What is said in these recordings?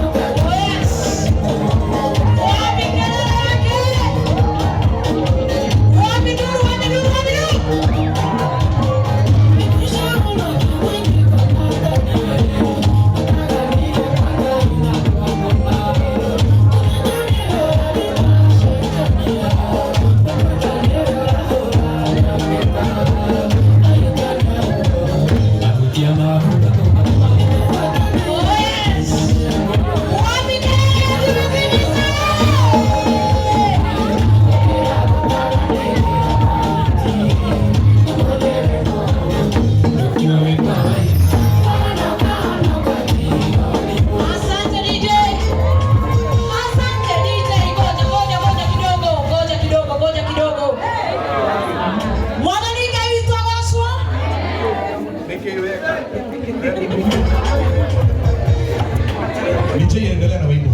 Yes. Wapi kelele yake? Wapi nuru, wapi nuru, wapi nuru? Yes. Wapi kelele ya Timothy Misao? Asante DJ. Asante DJ. Ngoja, ngoja, ngoja kidogo, ngoja kidogo, ngoja kidogo. Mwathani Ngai witũ agocwo. DJ, endelea na wimbo.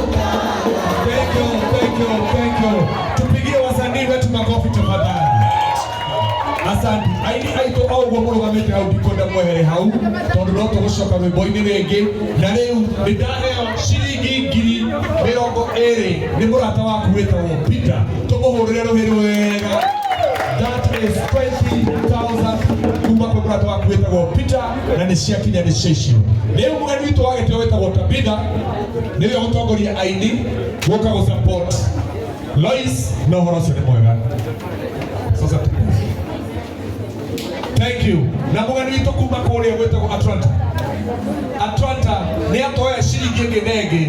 Thank you, thank you, thank you. Tupigie wasanii wetu makofi tafadhali. Asante. Aini aitũ o ũguo mũrũgamĩte hau, ndikwenda mwehere hau tondũ no tũgũcoka rwĩmbo-inĩ rĩngĩ. Na rĩu nĩ ndaheo ciringi 20,000 nĩ mũrata waku wĩtagwo Peter. Tũmũhũrĩre rũhĩ rwega. That is 20,000 kuma kwĩ mũrata waku wĩtagwo Peter, na nĩ ciakinya, nĩ cia icio. Rĩu mũgeni witũ wa gĩtĩo wĩtagwo Tabitha nĩwe ũgũtongoria aini gũka gũ support Lois, na ũhoro ũcio nĩ mwega. Sasa thank you. Na mũgeni witũ kuma kũrĩa gwĩtagwo Atlanta, Atlanta, nĩ atoya ciringi ĩngĩ na ĩngĩ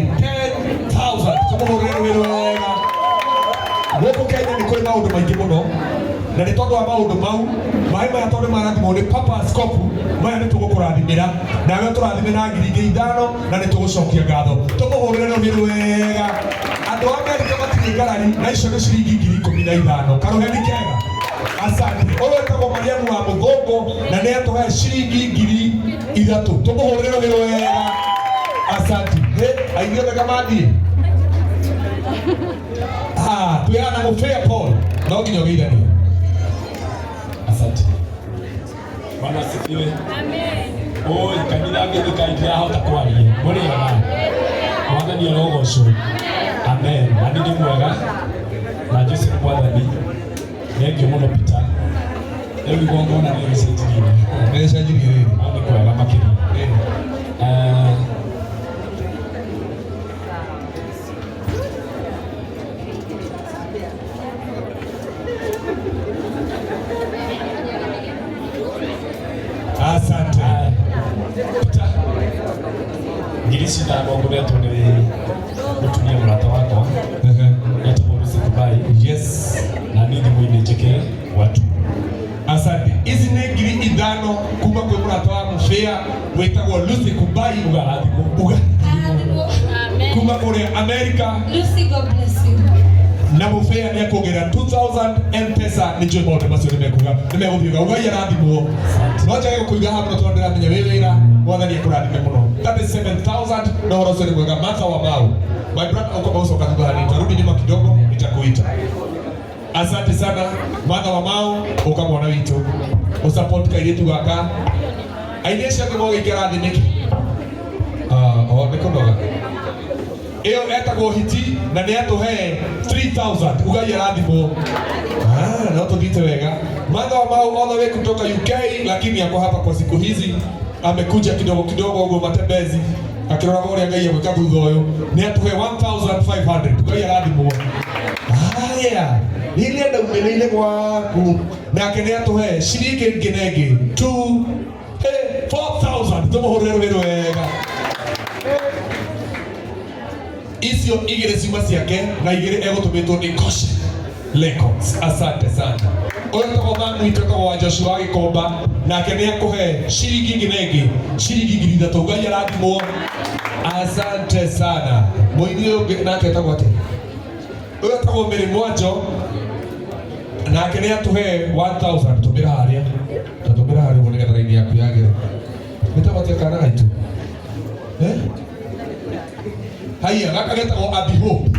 10,000. Tũmũhũrĩre rũhĩ rwega. Gũkũ Kenya nĩ kũrĩ maũndũ maingĩ mũno, na nĩ tondũ wa maũndũ mau, maĩ maya tondũ marathimwo nĩ Papa Askofu, maya nĩ tũgũkũrathimĩra nawe, tũrathime na 5,000, na nĩ tũgũcokia ngatho. Tũmũhũrĩre rũhĩ rwega. Andũ a Amerika matirĩ ngarari, na icio nĩ ciringi 15,000. Karũheni kega, asante. Ũyũ wĩtagwo Mariamu wa Mũthũngũ na nĩ atũhe ciringi 3,000. Tũmũhũrĩre rũhĩ rwega. Asante. Hĩ, aini othe kamathiĩ. Ah, twĩhana mũbĩa Paul, no nginya ũgeithanie. Asante. Bwana asifiwe. Oi, kanitha ngĩthika ndirahota kwaria. Mũrĩega. Mwathani arogocwo. Amen. Na nĩ mwega na Jesu nĩ mwathani. Thengiũ mũno Peter. Rĩu igongona nĩ rĩcenjirie. Nĩ rĩcenjirie rĩrĩ. No nĩ kwega makĩria. Eh, Asante. Peter, 5000 ngoretwo nĩ mũtumia mũrata wakwa etagwo Lucy Kubai. Yes. Na niĩ thimũ-inĩ njĩkĩre watu. Asante. Ici nĩ 5000 kuma kwĩ mũrata wa mũbĩa wĩtagwo Lucy Kubai. Uga arathimwo. Uga. Amen. Kuma kũrĩa America. Lucy, God bless you. Na mũbĩa nĩ akuongerera 2000 M-Pesa nĩ njũĩ maũndũ macio nĩ mekuga nĩ megũthiĩ uga arathimwo. No njage gũkũiga haha mũno tondũ ndĩramenya wĩ wĩra mwathani akũrathime mũno. That is 7000 na ũhoro ũcio nĩ mwega. Martha wa Mau, my brother, uko ucoka thutha hanini, tarudi nyuma kidogo nitakuita. Asante sana Martha wa Mau, uka mwana witũ ũsupport kairĩtu gaka. Aini acio angĩ mogĩikara thĩ nĩkĩ? Ah, o nĩ kũnoga. Ĩyo etagwo Hiti na nĩ atũhe 3000 ugai arathimwo. Ah, no tũthiĩte wega. Martha wa Mau all the way kutoka UK, lakini ako hapa kwa siku hizi, amekuja kidogo kidogo ũguo matembezi akĩroraga ũrĩa Ngai egwĩka thutha ũyũ. Nĩ atũhe 1500 ugai arathimwo. Haya, rĩrĩa ndaumĩrĩire gwaku nake nĩ atũhe ciringi ĩngĩ na ĩngĩ 2 4000 tũmũhũrĩre rũhĩ wega. Icio igĩrĩ ciuma ciake na igĩrĩ egũtũmĩtwo nĩ Koshe Records. Asante sana. Ũyũ etagwo mamu witũ etagwo wa Joshua Gĩkomba nake nĩ ekũhe ciringi ĩngĩ na ĩngĩ ciringi 3000 Ngai arathimwo. Asante sana. Mũini ũyũ ũngĩ nake etagwo atĩa? Ũyũ etagwo Mary Mwanjo nake nĩ atũhe 1000 tũmĩra harĩa ta tũmĩra harĩa ũguo nĩgetha raini yaku yagĩre. Wĩtagwo atĩa kana gaitũ? Eh? Haya, gaka getagwo Abi Hope.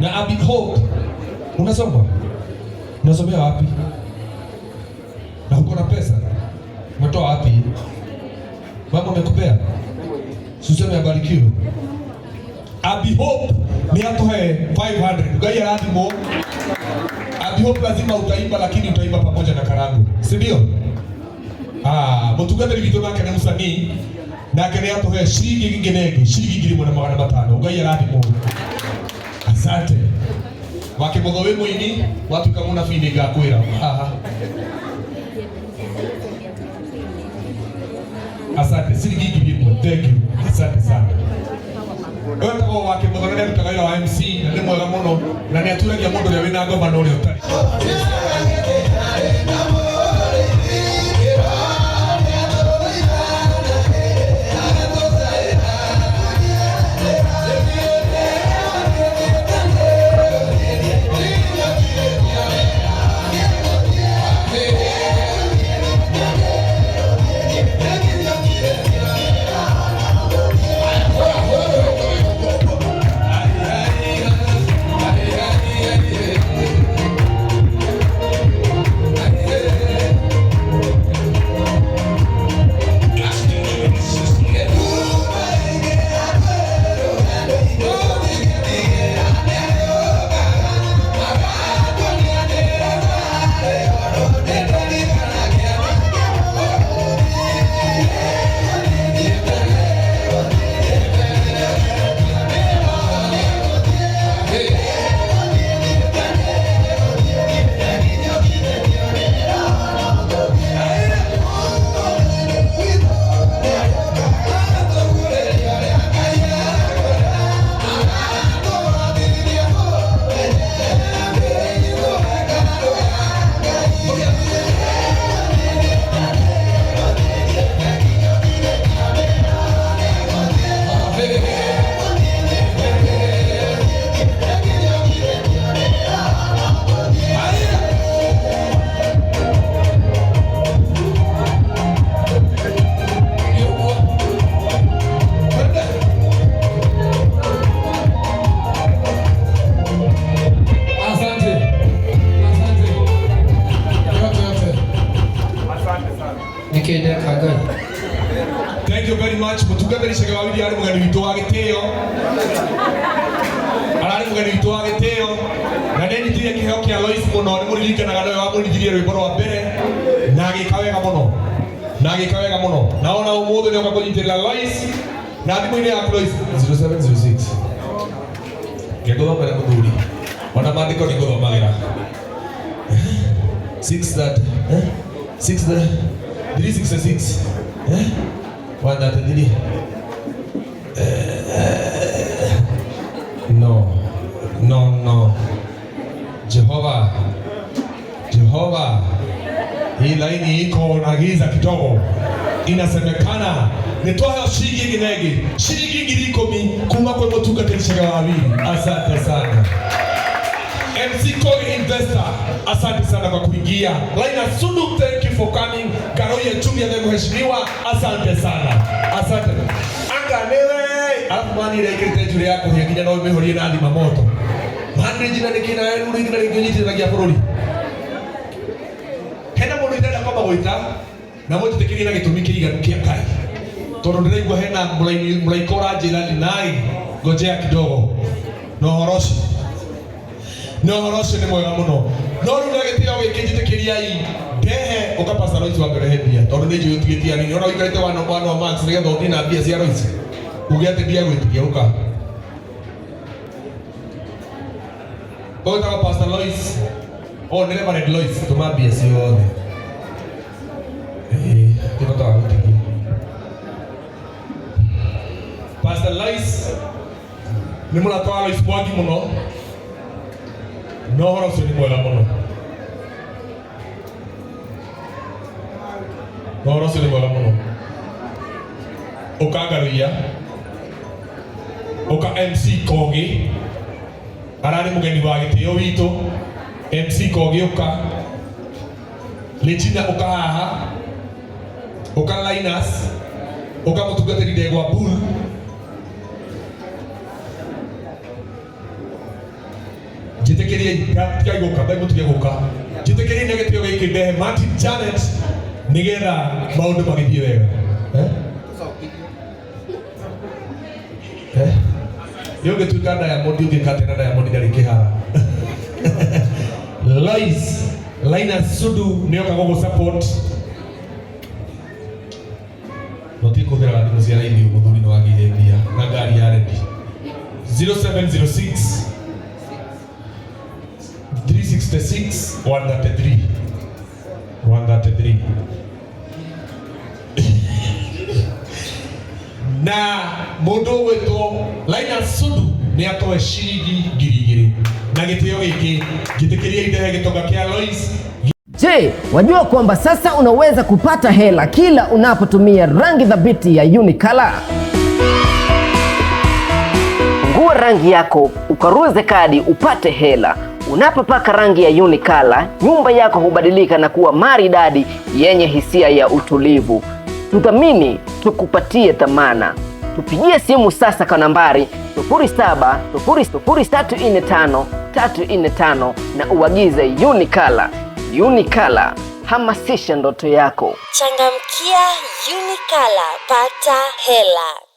Na Abi Hope unasoma? Unasomea wapi? Na uko na pesa? Umetoa wapi? Mama amekupea? Suseme abarikiwe. Abi Hope ni atuhe 500. Ngai arathimwo. Abi Hope lazima utaimba, lakini utaimba pamoja na karangu. Si ndio? Ah, mũtungatĩri witũ nake nĩ mũcanii nake nĩ atũhe ciringi ĩngĩ na ĩngĩ ciringi 1500. Ngai arathimwo. Asante. Wakĩmũtho wĩ mũini watuĩka mũnabii nĩ ngakwĩra haha. Asante, ciringi 1000. Thank you. Asante sana. Ũyũ etagwo Wakĩmũtho na nĩarutaga wĩra wa MC na nĩ mwega mũno na nĩ aturagia mũndũ ũrĩa wĩna ngoma na ũrĩa ũtarĩ. Asante. Asante. Yote yote. Nikĩndeka Ngai. Thank you very much. Mũtungatĩri Chege wa Wili arĩ mũgeni witũ wa gĩtĩo. gĩtĩo na nĩanyitire kĩheo kĩa Lois mũno, nĩ mũririkanaga nĩwe wamũinithirie rwĩmbo rwa mbere na agĩka wega mũno, na agĩka wega mũno, na ona ũmũthĩ nĩoka kũnyitĩrĩra Lois na thimũ-inĩ yaku Lois 0706 ngĩgũthomere mũthuri ona maandĩko nĩ ngũthomagĩra 6 that 6 that 366 133 no no no Jehova Jehova, hii laini iko na giza kidogo. Inasemekana nitwayo shilingi ĩngĩ shilingi 10,000 kuma kwĩ mũtungatĩri Chege wa Wili. Asante sana MC Kogi Investor, asante sana kwa kuingia. Laina Sundu, thank you for coming. Karoye Chumia the mheshimiwa, asante sana, asante. Anga niwe alafu mani ile ikirite njuri yako hiya nginya no mihorie na thima moto mani njina niki na rĩu rĩngĩ na rĩngĩ nyitithanagia bũrũri hena mũndũ itarenda kwamba gwĩta na mũnjĩtĩkĩrie na gĩtũmi kĩiganu kĩa Ngai tondũ ndĩraigua hena mũraika ũranjĩra ninai ngojea kidogo na ũhoro ũcio na ũhoro ũcio nĩ mwega mũno no rĩu na gĩtĩo gĩkĩ njĩtĩkĩriai ndehe ũka Pastor Lois wangerehe mbia tondũ nĩ njũĩ ũtigĩtie anini ona ũikarĩte wano wano max nĩgetha ũthiĩ na mbia cia Lois uge atĩ ndiagwĩtigia ũka ũgĩtagwo Pastor Lois oh nĩ Reverend Lois tũma mbia ciothe ĩĩ ti bata wa gwĩtigia Pastor Lois nĩ mũrata wa Lois Mwangi mũno na ũhoro ũcio nĩ mwega mũno na ũhoro ũcio nĩ mwega mũno ũkangaruia ũka MC Kogi ararĩ mũgeni wa gĩtĩo witũ MC Kogi ũka Regina ũka haha ũka Linus ũka mũtungatĩri Ndegwa Bull njĩtĩkĩriei tigai gũka ngai mũtige gũka njĩtĩkĩriei na gĩtĩo gĩkĩ ndehe Martin Janet nĩgetha maũndũ magĩthiĩ wega eh? Eh? Nĩ ũngĩtuĩka Diamond ũngĩka atĩa na Diamond ndarĩ kĩhara Lois Linus Sudu nĩoka gũgũ support no ti kũhũthĩraga thimũ cia raithi mũthuri nĩ wagĩire mbia na ngari ya rendi 0706 366 133 133 na mũndũ ũgwĩtwo Linus Sudu nĩ atoe ciringi 2,000 na gĩtĩo gĩkĩ njĩtĩkĩrie ndehe gĩtonga kĩa Lois. Je, wajua kwamba sasa unaweza kupata hela kila unapotumia rangi thabiti ya Unicolor? Fungua rangi yako, ukaruze kadi upate hela. Unapopaka rangi ya Unicolor, nyumba yako hubadilika na kuwa maridadi yenye hisia ya utulivu. Tuthamini, tukupatie thamana. Tupigie simu sasa kwa nambari 0700345345 na uagize Unicolor. Unicolor, hamasisha ndoto yako. Changamkia Unicolor, pata hela.